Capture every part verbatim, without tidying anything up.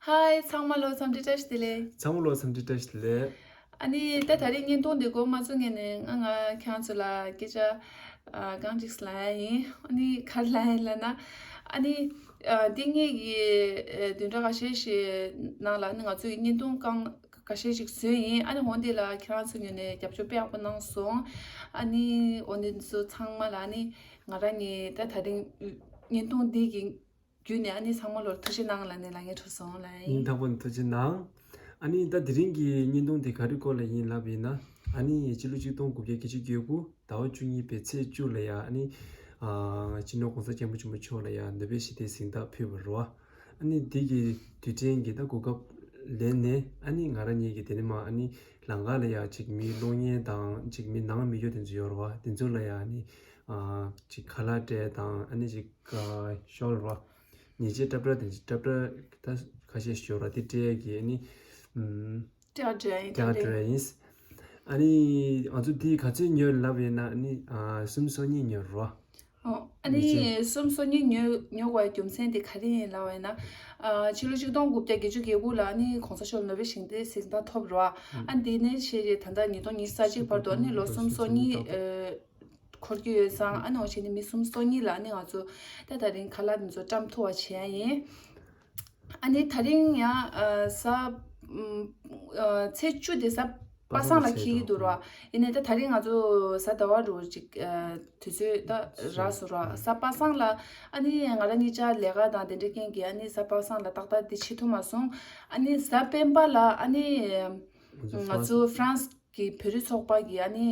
ཧའི། ཚང་མ་ལོ་འཚམས་འདྲི་བཀྲ་ཤིས་བདེ་ལེགས། ཚང་མ་ལོ་འཚམས་འདྲི་བཀྲ་ཤིས་བདེ་ལེགས། ཨ་ནི་ད་ད་རེས་བརྙན་ཐུང་འདི་འགོ་མ་ཚུགས་སྔོན་ནས་ང་ང་ཁྱེད་རང་ཚོ་ལ་སྐད་ཆ་ཨ་རྐང་གཅིག་ལབ་ཡ་ཡིན། ཨ་ནི་ག་རེ་ལབ་ཡ་ཡིན་ལབ་ན། ཨ་ནི་ཨ་འདི་ངེད་ཀྱི་ཨ་བདུན་ཕྲག་ཁ་ཤས་ཤིག་ནང་ལ་ཨ་ནི་ང་ཚོ་ཡི་བརྙན་ཐུང་རྐང་ཁ་ཤས་ཤིག་བཟོས་ཡིན། ཨ་ནི་འོ་འདི་ལ་ཁྱེད་རང་ཚོ་ངོས་ནས་རྒྱབ་སྐྱོར་དཔེ་ཡག་པོ་གནང་སོང་། ཨ་ནི་འོ་འདི་ཚོ་ཚང་མ་ལ་ཨ་ནི་ང་རང་ངི་ད་ད་རིང་བརྙན་ཐུང་འདི་གི་བརྒྱུད་ནས་ཨ་ནི་ཚང་མ་ལོར་ཐུགས་རྗེ་གནང་ལབ་ནས་ལབ་ངེས་འཕྲོ་སོང་ལབ་ཡིན། སྙིང་ཐག་པ་ནས་ཐུགས་རྗེ་གནང་། ཨ་ནི་ད་དེ་རིང་གི་བརྙན་ཐུང་དེ་ག་རེ་སྐོར་ལ་ཡིན་ལབ་ཡིན་ན། ཨ་ནི་ཕྱི་ལོ་ཆིག་སྟོང་དགུ་བརྒྱ་བརྒྱད་ཅུ་གྱ་དགུ་ཟླ་བ་བཅུ་གཉིས་པའི་ཚེས་བཅུ་ལ་ཡ་ཨ་ནི་ཨ་སྤྱི་ནོར་གོང་ས་སྐྱབས་མགོན་ཆེན་པོ་མཆོག་ལ་ཡ་ནོ་བེལ་ཞི་བདེའི་གཟེངས་རྟགས་ཕུལ་བ་རེད་བ། ཨ་ནི་འདི་གི་དུས་དྲན་གྱི་ད་གོ་སྐབས་ལེན་ནས་ཨ་ནི་ང་རང་གཉིས་ཀྱི་དེ་ནས་མ་ཨ་ནི་ལམ་ཁ་ལ་ཡ་ཅིག་མི་གློག་བརྙན་དང་ཅིག་མི་ནང་མི་ཡོད་དེ་ཚོ་ཡོད་རེད་བ། དེ་ཚོ་ལ་ཡ་ཨ་ནི་ཨ་ཅིག་ཁ་ལག་སྤྲད་དང་ཨ་ནི་ཅིག་ཨ་ཤོག་རེད་བ། ཉེས་ཆད་སྐྲག་སྐྲག་དེ་སྐྲག་སྐྲག་ད་ཁ་ཤས་ཤོར་བ་དེ་སྤྲད་ཀྱི་ཨ་ནི་ཨམ་སྐྲག་སྐྲག་ཡིན། སྐྲག་སྐྲག་ཡིན། ཨ་ནི་ང་ཚོ་དེ་ག་ཚོད་ཉོས་ལབ་ཡིན་ན་ཨ་ནི་ཨ་སུམ་སོ་གཉིས་ཉོས་རོ། ཨོ་ཨ་ཉེས་ཆད། ནི་སུམ་སོ་གཉིས་ཉོས་ཉོ་དགོས་པའི་རྒྱུ་མཚན་དེ་ག་རེ་ཡིན་ལབ་ཡིན་ན། ཨ་ཕྱི་ལོ་ཆིག་སྟོང་དགུ་བརྒྱ་བརྒྱད་ཅུ་གྱ་དགུ་ལ་ཨ་ནི་གོང་ས་མཆོག་ནོ་བེལ་ཞི་བདེའི་གཟེངས་རྟགས་ཐོབ་རོ། ཨ་ནི་དེ་ནས་བྱས་རྗེས་ད་ལྟ་ཉིས་སྟོང་ཉི་ཤུ་རྩ་གཅིག་བར་དུ་ཨ་ནི་ལོ་སུམ་སོ་གཉིས་ཨ། འཁོར་གྱི་ཡོད་ཙང་ཨ་ནི་འོ་བྱས་ནས་མི་སུམ་སོ་གཉིས་ལ་ཨ་ནི་ང་ཚོ་ད་ད་རིང་ཁ་ལག་འདི་ཚོ་བཀྲམ་ཐུབ་པ་བྱས་ཡིན། ཨ་ནི་ད་རིང་ཡང་ཨ་གཟའ་ཨམ་ཨ་ཚེས་བཅུ་དེ་གཟའ་པ་སངས་ལ་འཁེལ་གྱི་འདུག་ར། ཡིན་ནའི་ད་ད་རིང་ང་ཚོ་གཟའ་ཟླ་བ་རུ་ཅིག་ཨ་དུས་ཚོད་ད་རག་སོང་ར། གཟའ་པ་སངས་ལ་ཨ་ནི་ང་རང་གཉིས་ཆ་ལས་ཀ་དང་དེ་འདྲའི་རྐྱེན་གྱིས་ཨ་ནི་གཟའ་པ་སངས་ལ་ཏག་ཏག་འདི་བྱེད་ཐུབ་མ་སོང་། ཨ་ནི་གཟའ་སྤེན་པ་ལ་ཨ་ནི་ང་ཚོ་ཧྥ་རན་སི་གི་བོད་རིགས་ཚོགས་པ་གི་ཨ་ནི་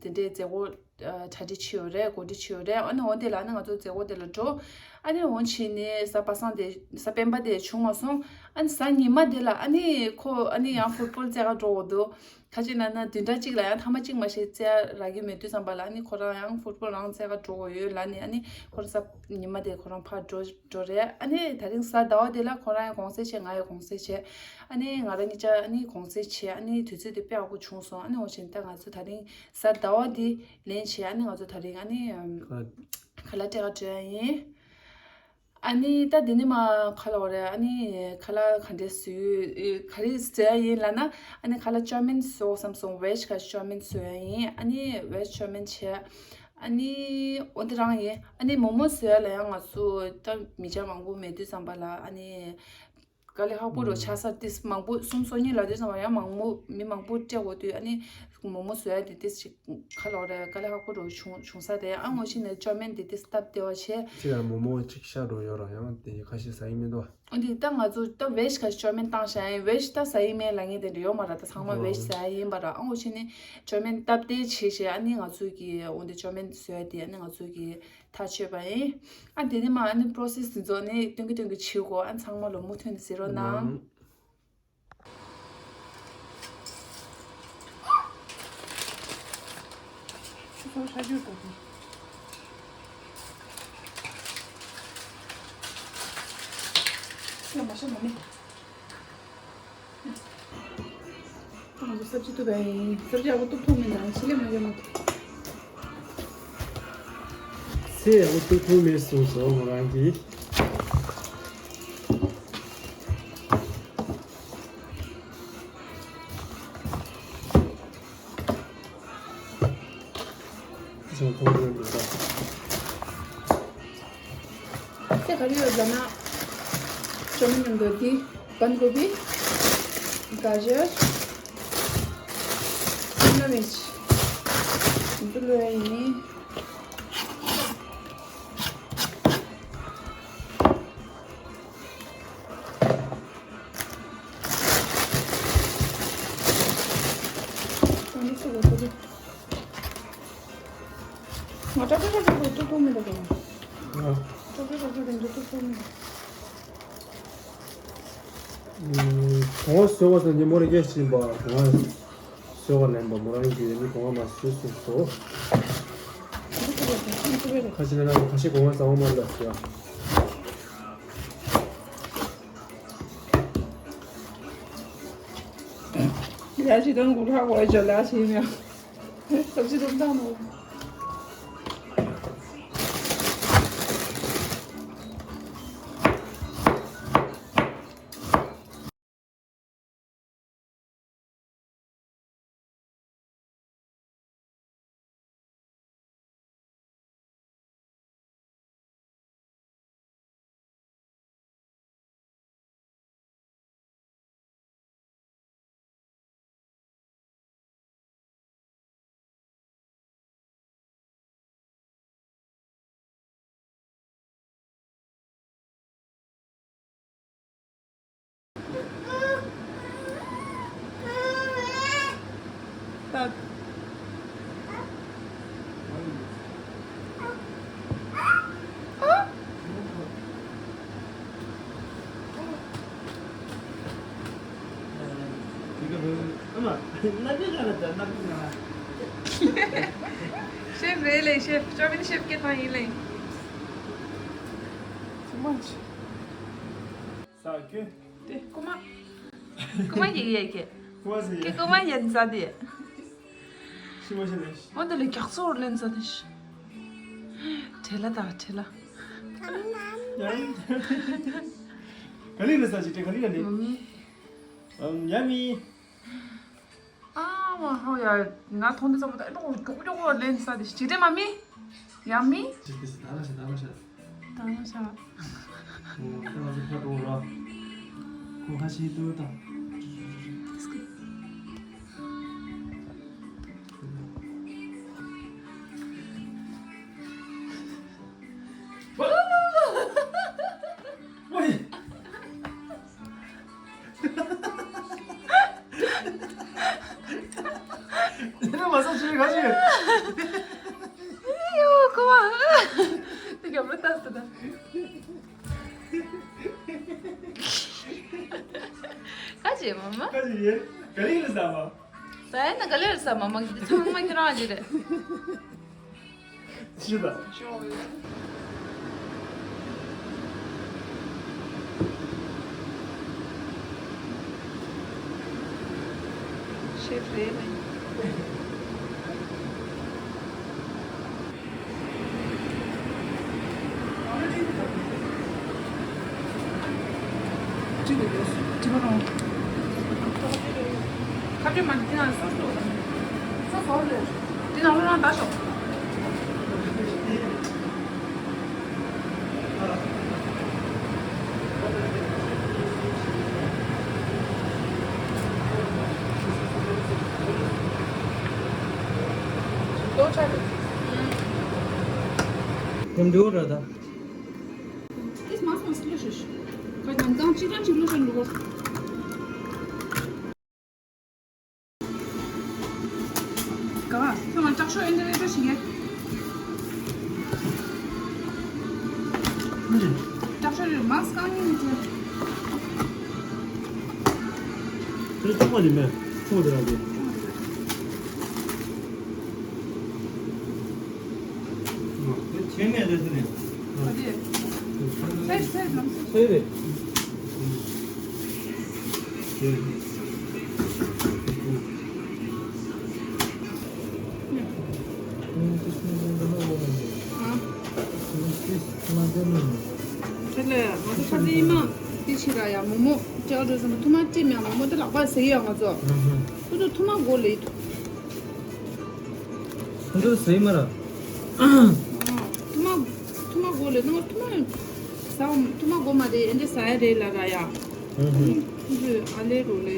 དེ་འདྲའི་མཛད་སྒོ་ཨ་གྲ་སྒྲིག་བྱས་ཡོད་རེད། གོ་སྒྲིག་བྱས་ཡོད་རེད། ཨ་ནི་འོ་དེ་ལ་ཨ་ནི་ང་ཚོ་མཛད་སྒོ་དེ་ལ་འགྲོ། ཨ་ནི་འོ་བྱས་ནས་གཟའ་པ་སངས་དེ་གཟའ་སྤེན་པ་དེ་བྱུང་མ་སོང་། ཨ་ནི་གཟའ་ཉི་མ་དེ་ལ་ཨ་ནི་ཁོ་ཨ་ནི་ཡང་ཧྥུཊ་བོལ་རྩེ་ག་འགྲོ་འོ་འདུག་ག་ཅི་ན་ན་བདུན་ཕྲག་གཅིག་ལ་ཡང་ཐེངས་མ་གཅིག་མ་ཞིག་རྩེ་རག་གི་མེད་དུས་ཙམ་པ་ལ་ཨ་ནི་ཁོ་རང་ཡང་ཧྥུཊ་བོལ་རང་རྩེ་ག་འགྲོ་འོ་ཡོད་ལབ་ནས་ཨ་ནི་ཁོ་རང་གཟའ་ཉི་མ་དེ་ཁོ་རང་ཕར་འགྲོ། འགྲོ་རེད། ཨ་ནི་ད་རིང་གཟའ་ཟླ་བ་དེ་ལ་ཁོ་རང་ཡང་གུང་སེང་བྱས། ང་ཡང་གུང་སེང་བྱས། ཨ་ནི་ང་རང་གཉིས་ཆ་ཨ་ནི་གུང་སེང་བྱས། ཨ་ནི་དུས་ཚོད་དེ་དཔེ་ཡག་པོ་བྱུང་སོང་། ཨ་ནི་འོ་བྱས་ད་ང་ཚོ་ད་རིང་གཟའ་ཟླ་བ་འདི་ལེན་བྱས། ཨ་ནི་ང་ཚོ་ད་རིང་ཨ་ནི་ཁ་ལག་སྤྲད་ག་འགྲོ་ཡ་ཡིན། ཨ་ནི་ད་འདི་ནི་མ་ཁ་ལག་རེད། ཨ་ནི་ཁ་ལག་ག་འདྲས་བཟོས་ག་རེ་བཟོ་ཡ་ཡིན་ལབ་ན། ཨ་ནི་ཁ་ལག་ཅོ་མིན་བཟོ་བསམ་སོང་། བེཇ་ཁ་ཅོ་མིན་བཟོ་ཡ་ཡིན། ཨ་ནི་བེཇ་ཅོ་མིན་བྱས། ཨ་ནི་འོ་འདི་རང་ཡིན། ཨ་ནི་མོག་མོག་བཟོ་ཡ་ལ་ཡང་ང་ཚོ་ད་མི་ཆ་མང་པོ་མེད་དུས་ཙམ་པ་ལ་ཨ་ནི་དཀའ་ལས་ཁག་པོ་རུ་ཆགས་ས། ཏིས་མང་པོ་སུམ་སོ་གཉིས་ལ་དུས་ཙམ་པ་ཡང་མང་པོ་མི་མང་པོ་སྤྲད་དགོས་དུས་ཨ་ནི་མོག་མོག་བཟོ་ཡ་དེ་ཏིས་ཅིག་ཁ་ལོ་རེ་དཀའ་ལས་ཁག་པོ་རུ་བྱུང་བྱུང་ས་རེད། ཨ་ངོ་ཤེས་ནས་ཅོ་མིན་དེ་ཏིས་སྟབས་བདེ་བ་བྱས། ཅིག་ལ་མོག་མོག་ཅིག་ཤ་འགྲོ་ཡོད་ར། ཡང་དེ་ཁ་ཤས་ཟ་ཡི་མི་འདུག་འདི་ད་ང་ཚོ་ད་བེཇ་ཁ་ཅོ་མིན་བཏང་བཞག་ཡིན། བེཇ་ད་ཟ་ཡི་མེད་ལབ་མཁན་དེ་འདྲ་ཡོད་མ་རེད། ད་ཚང་མ་བེཇ་ཟ་ཡི་ཡིན་པ་ར། ཨ་ངོ་ཤེས་ནས་ཅོ་མིན་སྟབས་བདེ་བྱས་བྱས། ཨ་ནི་ང་ཚོ་གི་འོ་འདི་ཅོ་མིན་བཟོ་ཡ་དེ་ཨ་ནི་ང་ཚོ་གི་ཐག་ཆོད་པ་ཡིན། ཨ་དེ་ནི་མ་ཨ་ནི་པོ་རོ་སེས་དེ་ཚོ་ནི་སྟོན་གི་སྟོན་གི་བྱེད་དགོས། ཨ་ཚང་མ་ལོ་མུ་མཐུད་ནས་གཟིགས་རོགས་གནང་། ཁྱོད་ཚོ་ཧྲ་རྒྱུག་དགོས་གི། ཁྱོད་མ་ཤ་མ་མེད། ང་ཚོ་སབ་ཇི་བཏུབ་པ་ཡིན། སབ་ཇི་ཡག་པོ་བཏུབ་ཐུབ་མིན་དང་ཕྱི་ལེབ་མ་བརྒྱབ་མ་ཐུབ། ཚེ་ཡག་པོ་བཏུབ་ཐུབ་མེད་གསུངས་སོ་ང་རང་གིས། ཚང་མཐོང་གི་ཡོད་འདུག་ད། དེ་ག་རེ་ཡོད་ལབ་ན། ཅོ་མིན་ནང་དུ་འདི་བན་གོ་བི། ག་ཇར། ཤིམ་ལ་མིར་ཆི། འདི་བླུགས་ཡ་ཡིན། ཨ་ནི་སུ་གོ་སུ་གོ། ང་ཀྲོག་ཀྲོག་ཀྲོག་ཀྲོག་ཏུ་ཐུག་མི་འདུག་གམ། ཀྲོག་ཀྲོག་ཀྲོག་ཀྲོག་དེ་འདྲ་ཏུ་ཐུག་མི་འདུག་ཨུམ། གོང་བ་བཟོས་པ་སོང་ཉིན་མོ་རེ་སྐད་ཆ་ཡིན་པ། གོང་བ་བཟོས་པ་ལེན་པ་མོ་རང་གིས་ནི་གོང་བ་མ་བཟོས་སོང་སོ། ཁ་ཅིག་ན་ན་ཁ་ཤས་གོང་བ་བཟང་བ་མ་ལབ་ཟེར། ཡ་ཅི་དང་གུ་ཧ་གོ་ཅོ་ལ་ཞིག་ཡ། སབ་ཇི་དུམ་དང་མོ། ཨ་མ། ནག་པོའི་ཁ་ལ་ད་ནག་པོའི་ཁ་ལ། ཤེབ་རེད་ལེ་ཤེབ། ཅོ་མིན་ཤེབ་སྐད་བཏང་ཡིན་ལེ། Too much. ཟ་ཁྱོད། དེ་རྐུ་མ། རྐུ་མ་ཡིན་ཡ་ཁྱེད། རྐུ་མ་ཟེར་ཡ། ཁྱེད་རྐུ་མ་ཡིན་ས་དེ། ཤི་མ་ཤི་ལེ། འོ་འདི་ལས་རྒྱགས་ཚོར་ལེན་ས་དེ་ཤི། བྲེལ་ལ་དང་བྲེལ་ལ། ཡ་ཡིན། ག་ལི་རེད་ས་ཞིག་དྲན་ག་ལི་ར་ནི། མ་མི། ཨམ་ཡ་མི། ཨ་མ་ཧོ་ཡ། ང་མཐོང་དུས་ཙམ་པ་ད་ཨེ་འགྲོ་མགྱོགས་མགྱོགས་ལེན་ས་དེ་ཅི་སྟེ་མ་མི། ཡ་མི། ཅི་སྟེ་ད་ལ་ཤ་ད་ལ་ཤ། ད་ལ་ཤ། ཨོ་ད་ང་ཚོ་ཕར་འགྲོ་ར། ཁོ་ཁ་ཤས་ཏུ་ད། ཨོ་ཡ། དེ་ནས་མ་ས་ཆུ་ག་ཞིག་ཡོ་ཁོ་བ། དེ་ག་མི་ལྟ་སོ་ད། ག་ཅེ་མ་མ། ག་ཅེ་ཡེ། ག་ལེ་ལ་ས་མ། ད་ཡིན་ན་ག་ལེ་ལ་ས་མ་མ་གི་ཚང་མ་ཁྱོད་རང་ཅི་རེད། ཤི་ད། ཤེབ་རེད་ལེ། ཁ་ཆུ་མ་འདི་ན་སོ་སོ་སོ་སོ་རེད། འདི་ན་ལོ་རང་ད་ཤོག་ལོ་ཆ་རེད། ཉམས་འགྲོ་ར་ད། This must must ལོ་ཤོ་ཤོ། ཁ་ནང་ཙང་ཅི་ཙང་ཅི་ལོ་ཤོ་ལོ། ག་བ། ཁྱོད་ང་དྲག་ཤོས་ཨེ་འདྲ་རེ་འདྲ་ཞིག་གེ། དྲག་ཤོས་རེ་མ་སྐང་ཉིན་ཅི། དེ་ཆུང་བ་ལི་མེ་ཆུང་བ་དེ་ར་དེ། ཆེན་མེད་རེད་ཟེར་ནས། ག་དེ། ཚེ་ཚེ་ལམ་སེ། ཚེ་རེད། དེ་ལས་ང་ཚོ་ཁ་སེ་ཡིན་མ། དེ་ཕྱི་ར་ཡ་མོ་མོ་ཅག་འགྲོ་སོང་ཐུ་མ་ཀྲིམ་ཡ་མོ་མོ་དེ་ལག་པ་ཟེ་ཡ་ང་ཚོ། ཁོ་ཚོ་ཐུ་མ་གོ་ལེ། ཁོ་ཚོ་ཟེ་མ་ར། ཐུ་མ་ཐུ་མ་གོ་ལེ་ནོ་ཐུ་མ། ཟ་ཐུ་མ་གོ་མ་རེད་ཨེ་འདྲ་ཟ་ཡ་རེད་ལ་ར་ཡ། ཨ་ལེ་རོ་ལེ།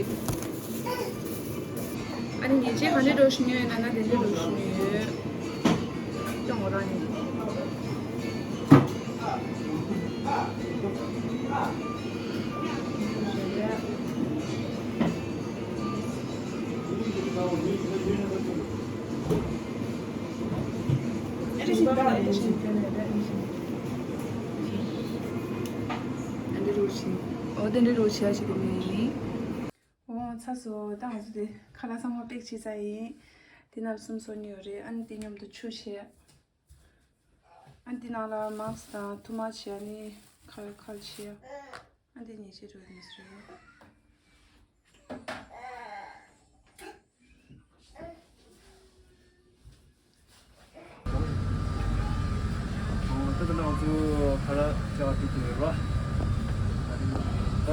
ཨ་ནི་ཉེ་ཆེ་ག་འདྲ་འགྲོ་ཤི་ཉོས་ཡོད་ན་ན་དེ་འདྲ་འགྲོ་ཤི་ཉོས་ཡོད། ཀྱང་འོ་རང་ཉིད། འོ་དེ་འདྲ་རོ་ཤི་ཡ་ཞིག་གི་མིན། འོ་ཚ་སོ་ད་ང་ཚོ་དེ་ཁ་ལག་ཚང་མ་པེག་བྱས་ཚར་ཡིན། དེ་ནང་གསུམ་བཟོ་ནི་ཡོད་རེད། ཨ་ནི་དེ་མཉམ་དུ་ཆུ་བྱས། ཨ་ནི་དེ་ནང་ལ་མག་དང་ཐུ་མ་བྱས་ཨ་ནི་ཁལ་ཁལ་བྱས། ཨ་ནི་དེ་ཉེ་ཆེ་རོ་ནི་སོ། ད་ལྟ་ང་ཚོ་ཁ་ལག་བྱ་བ་ཐུག་ཐུག་ཡོད་ར། ད་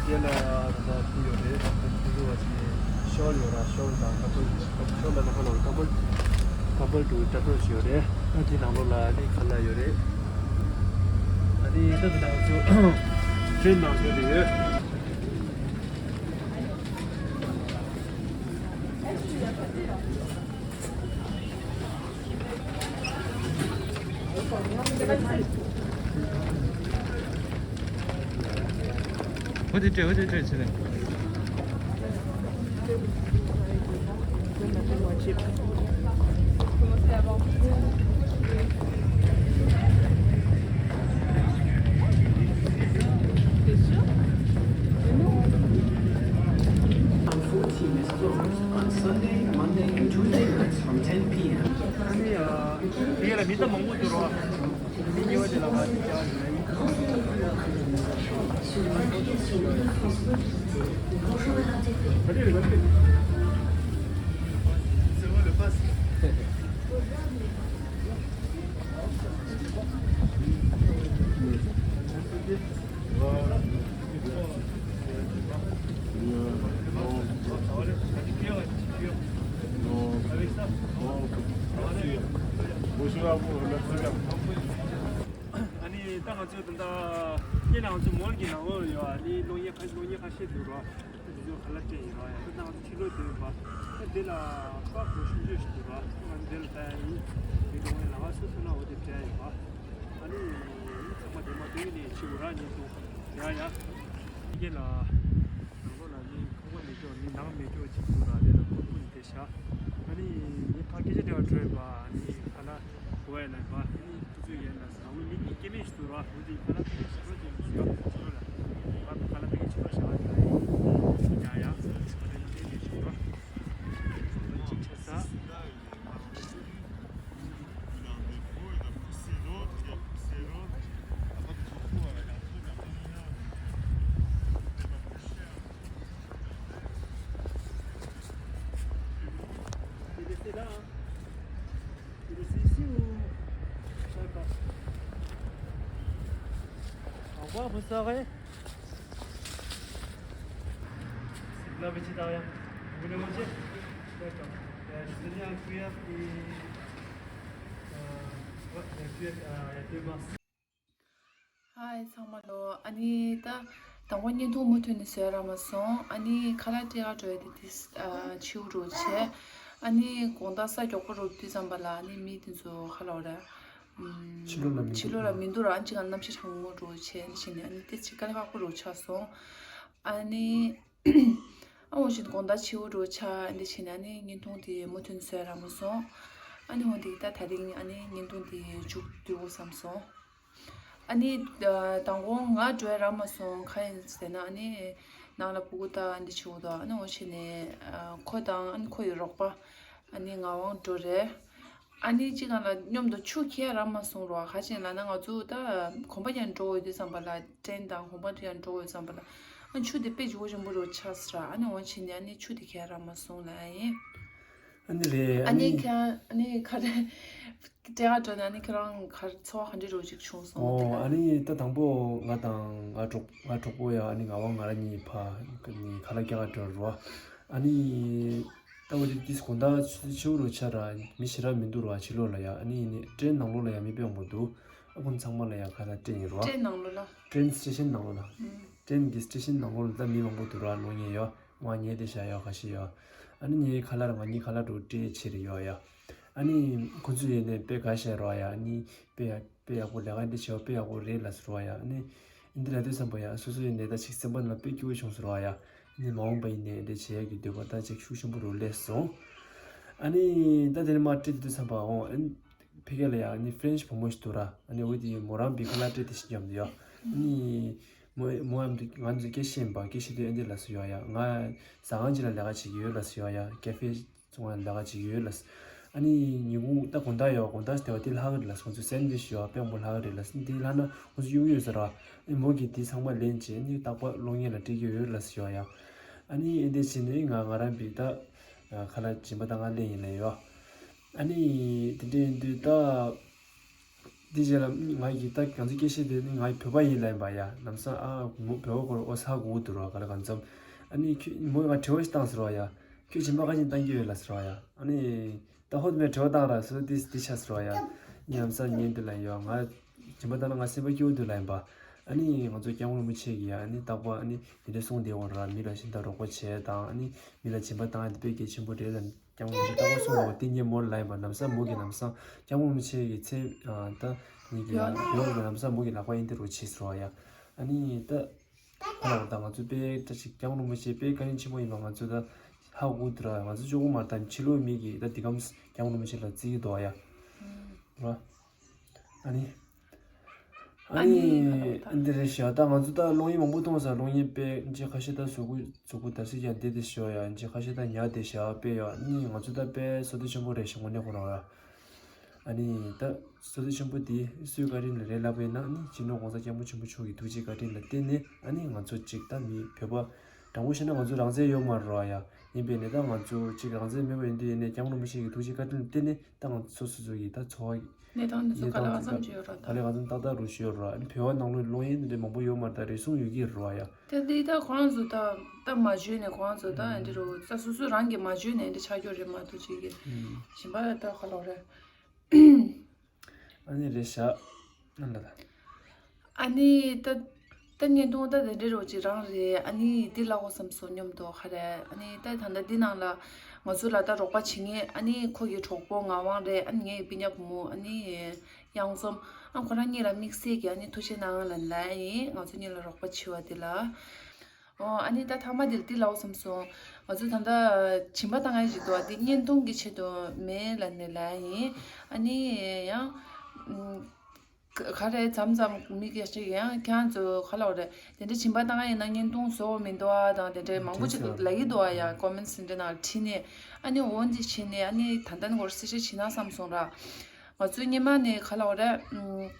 དེ་ལ་ད་ལྟ་ཐུག་ཡོད་རེད། ད་ཐུག་ཐུག་བ་ཅིག་ཤོར་ཡོད་ར། ཤོར་དང་ཀ་པལ་ཤོར་ལ་ལ་ཁ་ལ་ཀ་པལ་ཀ་པལ་དུ་ཏྲ་ཏྲོ་ཞིག་ཡོད་རེད། ད་དེ་ནང་ལོགས་ལ་ནི་ཁ་ལག་ཡོད་རེད། ད་དེ་ད་ལྟ་ང་ཚོ་ཊེན་ནང་ཚུད་དེ་ཡོད། ད་མང་པོ་འགྱུར་བ། མི་གཉིས་པ་དེ་ལ་ང་ཚོ་བཅར་ཡོད། ཨ་ནི་ད་ང་ཚོ་ད་ལྟ་སྔོན་ལ་ང་ཚོ་མོལ་གྱི་ནང་ལོགས་ཡོད། ཨ་ནི་གློག་བརྙན་ཁ་གློག་བརྙན་ཁ་ཤས་འདུག་ར། དེ་ཚོ་ག་ལ་སྤྲད་ཡིན་ར་ཡ། ད་ང་ཚོ་ཕྱི་ལོགས་དེ་ཡོད་པ། ད་དེ་ལ་པག་གོ་ཤུན་ཆོས་ཤིག་འདུག་ར། ང་འདི་ལ་ལྟ་ཡ་ཡིན། དེ་གློག་བརྙན་ལ་ང་སོ་སོ་ན་འོ་དེ་སྤྲད་ཡ་ཡིན་པ། ཨ་ནི་ཚང་མ་དེ་མ་དེ་ནས་ཕྱི་བོ་ར་ཉིན་དུ་ཡ་ཡ། དེ་ལ་ནང་ལོགས་ལ་ནི་ཁང་པ་མེད་ཀྱོག་ནི་ནང་མེད་ཀྱོག་ཅིག་འདུག་ར། དེ་ལ་ཁོ་ཕུ་ནི་དེ་ཤ། ཨ་ནི་ངས་ཕ་སྐད་ཆ་འདྲ་བ་བྲོས་པ། ཨ་ནི་ཁ་ལ་གོ་ཡ་ལ་ཡིན་པ། ཨ་ནི་ཁོ་ཚོས་ཡན་ལ་ཟ་བོ་མི་གཉིས་སྐྱེ་དམན་ཞིག་འདུག་ར། འོ་དེ་ཁ་ལ་ཕ་སྐད་ཆ་བྲོས་ཅིག་ཡོད་ཟེར་ལ། ཁ་ལ་ཕ་སྐད་ཆ་བྲོས་བྱ་བ་འདྲ་ཡིན་ཡ་ཡ། ཨ་ནི་ཁ་ལ་ཕ་སྐད་ཆ་བྲོས། ཅིག་ཆ་ས། Il est là, hein. Il est ici ou... D'accord. Au revoir, bonne soirée. C'est de la petite arrière. Vous voulez manger? D'accord. Euh, je vous ai mis un cuillère et, euh, ouais, il y a un cuillère, euh, il y a deux masses. ཧའི་ཚང་མ་ལོ། ཨ་ནི་ད་དང་པོ་བརྙན་ཐུང་མུ་མཐུད་ནས་བཟོས་རག་མ་སོང་། ཨ་ནི་ཁ་ལག་སྤྲད་ག་འགྲོ་ཡ་དེ་དེ་ཨ་ཕྱི་རུ་བྱས། ཨ་ནི་དགོང་དག་ས་མགྱོགས་པོ་རུབ་དུས་ཙམ་པ་ལ་ཨ་ནི་མི་དེ་ཚོ་ཁ་ལག་ར་ཕྱི་ལོགས་ལ་མི་འདུག་ཕྱི་ལོགས་ལ་མི་འདུག་ར། ཨ་ནི་ཅི་ག་གནམ་གཤིས་གྲང་མོ་རུ་བྱས། ཨ་ནི་བྱས་ནས་ཨ་ནི་དེ་ཅི་དཀའ་ལས་ཁག་པོ་རུ་ཆགས་སོང་། ཨ་ནི་ཨ་འོ་བཞིན་དགོང་དག་ཕྱི་རུ་ཆགས། ཨ་ནི་བྱས་ནས་ཨ་ནི་བརྙན་ཐུང་དེ་མུ་མཐུད་བཟོས་རག་མ་སོང་། ཨ་ནི་འོ་དེ་ད་ད་རིང་ཨ་ནི་བརྙན་ཐུང་དེ་མཇུག་བསྡུ་དགོས་བསམ་སོང་། ཨ་ནི་ཨ་དང་པོ་ང་འགྲོ་ཡ་རག་མ་སོང་། གང་ཡིན་ཟེར་ན་ཨ་ནི་ནང་ལ་ཕྲུ་གུ་དང་འདི་བྱེད་དགོས་འདུག་ཨ་ནི་འོ་བྱས་ནས་ཨ་ཁོ་དང་ཨ་ནི་ཁོ་ཡི་རོགས་པ་ཨ་ནི་ངག་དབང་འགྲོ་རེད། ཨ་ནི་གཅིག་གང་ལ་མཉམ་དུ་ཆུ་འཁྱེར་ཡ་རག་མ་སོང་རོ། ག་ཅི་ལབ་ན་ང་ཚོ་ད་གོམ་པ་ཡང་འགྲོ་འོས་དུས་ཙམ་པ་ལ་ཏྲེན་དང་གོམ་པ་ཡང་འགྲོ་འོས་ཙམ་པ་ལ་ཨ་ཆུ་དེ་དཔེ་ལྗིད་པོ་ཆེན་པོ་རུ་ཆགས་སོང་ར། ཨ་ནི་འོ་བྱས་ནས་ཨ་ནི་ཆུ་དེ་འཁྱེར་ཡ་རག་མ་སོང་ལབ་ཡ་ཡིན། ཨ་ནི་རེད། ཨ་ཨ་ནི་ནི་ཁྱེད་ཨ་ནི་ག་རེ། སྤྲད་ག་འགྲོ་ན་ཨ་ནི་ཁྱེད་རང་ག་རེ་ཚོར་བ་ག་འདྲ་རོ་ཅིག་བྱུང་སོང་། ཨོ། དེ་ལ། ཨ་ནི་ད་དང་པོ་ང་དང་ང་གྲོགས་ང་གྲོགས་པོ་ཡ་ཨ་ནི་ངག་དབང་ང་རང་གཉིས་ཕ་ནི་ཁ་ལག་སྐྱེལ་ག་འགྲོ་རོ། ཨ་ནི་ད་འོ་དེ་དུས་དགོང་དག་ཆུ་ཚོད་བཅུ་རུ་ཆགས་ར། མི་ཞེ་དྲག་མི་འདུག་རོ། ཕྱི་ལོགས་ལ་ཡ། ཨ་ནི་ནི་ཏྲེན་ནང་ལོགས་ལ་ཡ་མི་དཔེ་མང་པོ་འདུག་ཨ་ཁོང་ཚང་མ་ལ་ཡ་ཁ་ལག་སྤྲད་ཡིན་རོ། ཏྲེན་ནང་ལོགས་ལ། ཏྲེན་སི་ཊེ་ཤན་ནང་ལོགས་ལ། ཨུམ། ཏྲེན་གྱི་སི་ཊེ་ཤན་ནང་ལོགས་ལ་ད་མི་མང་པོ་འདུག་ར། ལོ་ཉེ་ཡོད། ང་ཉལ་བསྡད་བཞག་ཡོད། ཁ་ཤས་ཡོད། ཨ་ནི་ངའི་ཁ་ལག་ང་གཉིས་ཁ་ལག་འགྲོ་སྤྲད་ཕྱིར་ཡོད་ཡ། ཨ་ནི་ཁོ་ཚོ་ཡིན་ནས་དཔེ་དགའ་བཞག་རོ་ཡ། ཨ་ནི་དཔེ་ཡག་དཔེ་ཡག་པོ་ལས་ཀ་འདི་བྱས་པ་དཔེ་ཡག་པོ་རེད་ལབ་ཟེར་རོ་ཡ། ཨ་ནི་འདི་ལབ་དུས་ཙམ་པ་ཡ་སོ་སོ་ཡིན་ནས་ད་ཅིག་སེམས་པ་ནང་དཔེ་སྐྱིད་པོ་བྱུང་ཟེར་རོ་ཡ། ཨ་ནི་མ་འོངས་པ་ཡིན་ནས་འདི་བྱེད་ཡག་གི་འདོད་པ་ད་ཅིག་ཤུགས་ཆེན་པོ་རུ་སླེབས་སོང་། ཨ་ནི་ད་དེ་ནས་མར་སྤྲད་དུས་ཙམ་པ་འོང་ཨ་ནི་ཕ་གི་ལ་ཡ་ཨ་ནི་ཧྥེ་རན་ཆི་བུ་མོ་ཞིག་འདུག་ར། ཨ་ནི་འོ་དེ་མོ་རང་བི་ཁ་ལག་སྤྲད་དེ་ཞིག་བརྒྱབ་འདུག་ཡ། ཨ་ནི་མོ་མོ་ཨ་མདུ་ང་ཚོ་སྐད་ཤེས་ཡིན་པ། སྐད་ཤེས་དུས་ཨེ་འདི་ལ་སུ་ཡོད་ཡ། ང་ཟ་ཁང་ཅིག་ལ་ལས་ཀ་བྱེད་ཀྱི་ཡོད་ལ་སུ་ཡོད་ཡ། ཀེ་ཧྥེ་ཚོང་ལ་ལས་ཀ་བྱེད་ཀྱི་ཡོད་ལ། ཨ་ནི་ཉིན་གུང་ད་དགོང་དག་ཡོད། དགོང་དག་དེ་བ་དེ་ལྷག་གི་རེད་ལ། ཁོང་ཚོ་སེན་ཝིཆ་ཡོད། དཔེ་མང་པོ་ལྷག་གི་རེད་ལ། འདི་ལྷག་ན་ཁོང་ཚོ་གཡུག་ཡོད་ཟེར་ར། ཨ་ནི་མོ་གིས་དེ་ཚང་མ་ལེན་བྱས་ཨ་ནི་རྟག་པར་གློག་བརྙན་ལ་སྤྲད་ཀྱི་ཡོད་ལ་སུ་ཡོད་ཡ། ཨ་ནི་ཨེ་འདི་བྱས་ནས་ང་ང་རང་བི་ད་ཁ་ལག་སྦྱིན་པ་ད་ང་ལེན་ཡིན་ལ་ཡོད། ཨ་ནི་དེ་འདྲ་ཡིན་དུས་ད། དེ་རྗེས་ལ་ང་ཡི་ད་ང་ཚོ་སྐད་ཆ་དེ་ནི་ང་ཡི་བོད་པ་ཡིན་ལབ་ཡིན་པ་ཡ། ལམ་སང་ཨ་མོ་བོད་པ་སྐོར་ཨོ་ས་གོ་གི་འདུག་ར། ག་ལ་གང་འཚམ། ཨ་ནི་ཁྱོད་མོས་ང་དྲི་བ་ཞིག་བཏང་ཟེར་བ་ཡ། ཁྱོད་སྦྱིན་པ་ག་ཅིག་བཏང་གི་ཡོད་ལ་ཟེར་བ་ཡ། ཨ་ནི་ད་ཧོད་མེད་དྲི་བ་བཏང་ར་སོ་དེ་དེ་ཆ་ཟེར་བ་ཡ། ངས་ལམ་སང་ཉན་འདུག་ལབ་ཡོད། ང་སྦྱིན་པ་བཏང་ན་ང་སེམས་པ་སྐྱིད་པོ་འདུག་ལབ་ཡིན་པ། ཨ་ནི་ང་ཚོ་སྐྱབས་མགོན་རིན་པོ་ཆེ་གིས་ཡ་ཨ་ནི་རྟག་པར་ཨ་ནི་དེ་འདྲ་གསུངས་བསྡད་ཡོད་ར། མི་ལ་ཤིན་ཏུ་རོགས་པ་བྱས་དང་ཨ་ནི་མི་ལ་སྦྱིན་པ་བཏང་ཡ་དེ་དཔེ་གལ་ཆེན་པོ་རེད་ལ། སྐྱབས་མགོན་རིན་པོ་ཆེ་ལྟ་བ་གསུངས་པ་དེ་ངས་མོར་ལབ་ཡིན་པ། ལམ་སང་མོ་གིས་ལམ་སང་སྐྱབས་མགོན་རིན་པོ་ཆེ་གི་ཚེ་ཨ་ད་ངེད་ཀྱི་ཡོད་ལམ་སང་མོ་གིས་ལག་པ་ཡིན་དེ་རུ་བྱས་ཟེར་བ་ཡ། ཨ་ནི་ད་ཁ་ལག་ད་ང་ཚོ་དཔེ་ད་ཅིག་སྐྱབས་མགོན་རིན་པོ་ཆེ་དཔེ་བཀའ་དྲིན་ཆེན་པོ་ཡིན་པ་ང་ཚོ་ད་ཧ་གོ་འདུག་ར། ང་ཚོ་ཅོག་པོ་མ་ད་ཕྱི་ལོགས་མི་གིས་ད་འདི་གམ་སྐྱབས་མགོན་རིན་པོ་ཆེ་ལ་བརྩི་གི་འདུག་ཡ། ར། ཨ་ནི། ཨ་ཨ་ནི་ནི། འདི་རེད་ཤག་ད་ང་ཚོ་ད་གློག་བརྙན་མང་པོ་མཐོང་ས། གློག་བརྙན་དཔེ་ཁ་ཤས་ད་གཟུགས་པོ་གཟུགས་པོ་ད་སི་ཀྱང་བདེ་བདེ་ཤོག་ཡ། ཁ་ཤས་ད་ཉལ་བསྡད་ཤག་དཔེ་ཡ། ཨ་ནི་ང་ཚོ་ད་དཔེ་བསོད་བདེ་ཆེན་པོ་རེད་ཤག་དངོས་གནས་ཁོ་རང་ཡ། ཨ་ནི་ད་སོ་སོ་ཆེན་པོ་དེ་སུའི་བཀའ་དྲིན་ལ་རེད་ལབ་པ་ཡིན་ན། ཨ་ནི་སྤྱི་ནོར་༸གོང་ས་༸སྐྱབས་མགོན་ཆེན་པོ་མཆོག་གི་ཐུགས་རྗེ་བཀའ་དྲིན་ལ་བརྟེན་ནས། ཨ་ནི་ང་ཚོ་གཅིག་ད་མི་བོད་པ་དྲང་པོ་བཤད་ན་ང་ཚོ་རང་བཙན་ཡོད་མ་རེད་ཡ། ཡིན་པས་ནས་ད་ང་ཚོ་གཅིག་རང་བཙན་མེད་པ་ཡིན་དུས་ཡིན་ནས། སྐྱབས་མགོན་རིན་པོ་ཆེ་གི་ཐུགས་རྗེ་བཀའ་དྲིན་ལ་བརྟེན་ནས་ད་ང་ཚོ་སོ་སོ་ཡི་ད་འཚོ་བ་གནས་སྟངས་འདི་ཚོ་ག་ལ་གང་འཚམ་ཅིག་ཡོད་ར། ད་ག་ལ་གང་འཚམ་ཏག་ཏག་རུ་ཞུ་ཡོད་ར། ཨ་ནི་བོད་པ་ནང་ལོགས་ལོ་ཡན་འདི་འདྲ་མང་པོ་ཡོད་མ་རེད། ད་རེ་ཟུང་ཡོད་ཀྱི་རེད་ཡ། དེ་འདི་ད་ཁོ་རང་ཚོ་ད་ད་མ་བརྗོད་ནས་ཁོ་རང་ཚོ་ད་འདི་རུ་ད་སོ་སོ་རང་གིས་མ་བརྗོད་ནས་འདི་ཆགས་རྒྱུ་རེད་མ་གཏོགས་ཅིག་གི་ཞིམ་པ་ད་ག་ལོག་རེད། ཨ་ནི་རེད་ཤག་ཨ་ལ་ད། ཨ་ནི་ད་ད་བརྙན་ཐུང་ད་དེ་འདྲའི་རོ་ཅིག་རང་རེད། ཨ་ནི་འདི་ལ་འོ་བསམ་སོང་སྙོམས་དོ་ཁ་རེད། ཨ་ནི་ད་ད་ལྟ་འདི་ནང་ལ་ང་ཚོ་ལ་ད་རོགས་པ་བྱེད་མཁན། ཨ་ནི་ཁོ་གི་གྲོགས་པོ་ངག་དབང་རེད། ཨ་ནི་ངའི་སྤུན་ཀྱག་བུ་མོ། ཨ་ནི་གཡང་འཛོམས། ཨ་ཁོ་རང་གཉིས་ལ་དམིགས་བསལ་གྱི་ཨ་ནི་ཐུགས་རྗེ་གནང་ལ་ལ་ཡིན། ང་ཚོ་གཉིས་ལ་རོགས་པ་བྱེད་པ་འདི་ལ། ཨོ། ཨ་ནི་ད་ཐ་མ་འདིར་འདི་ལབ་བསམ་སོང་། ང་ཚོ་ད་ལྟ་སྦྱིན་པ་བཏང་ཡ་ཞིག་འདུག་འདི་བརྙན་ཐུང་གི་ཆེད་དུ་མིན་ལབ་ནས་ལབ་ཡིན། ཨ་ནི་ཡང་ཨམ། ག་ག་རེ་མཚམས་མཚམས་མི་སྐད་ཅིག་ཡང་ཁྱེད་ཚོ་ག་ལབ་རེད། དེ་འདྲ་སྦྱིན་པ་བཏང་ཡ་ཡིན་ན་བརྙན་ཐུང་བཟོ་བ་མི་འདུག་ཨ་དང་དེ་འདྲའི་མང་པོ་ཅིག་ལབ་ཀྱི་འདུག་ཨ། ཡ་ཀོ་མེན་ཊི་འདྲ་ནང་བྲིས་ནས། ཨ་ནི་འོ་འདི་བྱས་ནས་ཨ་ནི་ད་ལྟ་ནི་སྐོར་གསལ་བཤད་བྱེད་ན་བསམ་སོང་ར། ང་ཚོའི་སྔོན་མ་ནས་ག་ལབ་རེད། ཨམ།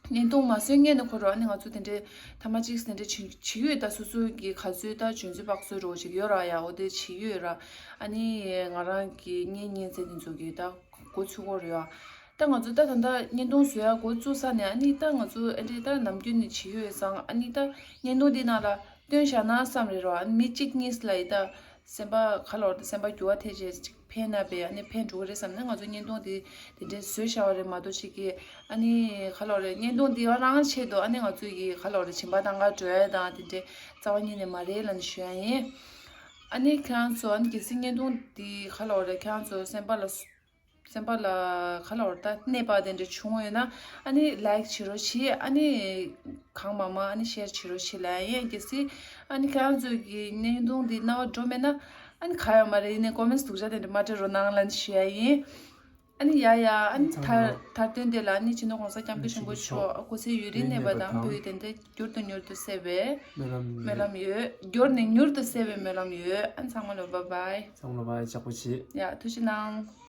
བརྙན་ཐུང་མ་བཟོས་སྔོན་ནས་ཁོ་རང་ཨ་ནི་ང་ཚོ་དེ་འདྲའི་ཐ་མ་གཅིག་དེ་འདྲའི་བྱེད་བྱེད་ཡོད། ད་སོ་སོའི་གི་ག་ཚོད་ད་འཇོན་ཚོད་དཔག་ཚོད་རོགས་ཅིག་ཡོད་ར་ཡ། འོ་དེ་བྱེད་ཡོད་ར། ཨ་ནི་ང་རང་གི་གཉེན་ཉེ་ཚན་དེ་ཚོ་གི་ད་འགོ་ཚུགས་ཀྱི་ཡོད་ར་ཡ། ད་ང་ཚོ་ད་ད་ལྟ་བརྙན་ཐུང་བཟོ་ཡ་འགོ་བཙུགས་ས་ནས་ཨ་ནི་ད་ང་ཚོ་ཨ་འདྲའི་ད་ནམ་རྒྱུན་ནས་བྱེད་ཡོད་ཙང་། ཨ་ནི་ད་བརྙན་ཐུང་འདི་ནང་ལ་སྟོན་བཞག་ན་བསམ་རེད་ར། ཨ་ནི་མི་གཅིག་གཉིས་ལ་ཡི་ད། སེམས་པ་ག་ལབ་རེད། སེམས་པ་འགྱུར་བ་ཐེབས་བྱས་ཅིག་ཕན་ན་བས་ཨ་ནི་ཕན་འགྲོ་གི་རེད་བསམ་ནས་ང་ཚོ་བརྙན་ཐུང་དེ་དེ་འདྲའི་བཟོས་བཞག་པ་རེད་མ་གཏོགས་ཅིག་གི། ཨ་ནི་ག་ལབ་རེད། བརྙན་ཐུང་འདི་རང་ཆེད་དུ་ཨ་ནི་ང་ཚོ་ཡི་ག་ལབ་རེད། སྦྱིན་པ་བཏང་ག་འགྲོ་ཡ་དང་དེ་འདྲའི་རྩ་བ་ཉིད་ནས་མ་རེད་ལབ་ནས་ཞུ་ཡ་ཡིན། ཨ་ནི་ཁྱེད་རང་ཚོ་ཨ་ནི་གལ་སྲིད་བརྙན་ཐུང་འདི་ག་ལབ་རེད། ཁྱེད་རང་ཚོ་སེམས་པ་ལ་སེམས་པ་ལ་ག་ལབ་རེད། ད་གནོད་པ་དེ་འདྲ་བྱུང་ཡོད་ན་ཨ་ནི་ལའིག་བྱེད་རོགས་བྱེད། ཨ་ནི་གང་མང་མང་ཨ་ནི་ཤེར་བྱེད་རོགས་བྱེད་ལབ་ཡ་ཡིན། གལ་སྲིད་ཨ་ནི་ཁྱེད་རང་ཚོ་གི་བརྙན་ཐུང་འདི་རྣ་བར་འགྲོ་མེད་ན་ཨ་ནི་ག་ཡོད་མ་རེད། ཡིན་ནའི་ཀོ་མེན་ཊི་སྡུག་ཅག་དེ་འདྲ་མ་སྤྲད་རོགས་གནང་ལབ་ནས་ཞུ་ཡ་ཡིན། ཨ་ནི་ཡ་ཡ། ཨ་ནི་མཚམས་མཐར་མཐར་དོན་དེ་ལ་ཨ་ནི་སྤྱི་ནོར་༸གོང་ས་༸སྐྱབས་མགོན་ཆེན་པོ་མཆོག་སྐུ་ཚེ་ཡུན་རིང་གནས་པ་དང་། བོད་ཡུལ་དེ་འདྲ་མྱུར་དུ་མྱུར་དུ་གསལ་བའི་སྨོན་ལམ་ཡོད། མྱུར་ནས་མྱུར་དུ་གསལ་བའི་སྨོན་ལམ་ཡོད། ཨ་ནི་ཚང་མ་ལ་བཱའི་བཱའི། ཚང་མ་ལ་བཱའི། ཡག་པོ་བྱེད། ཡ་ཐུགས་རྗེ་གནང་།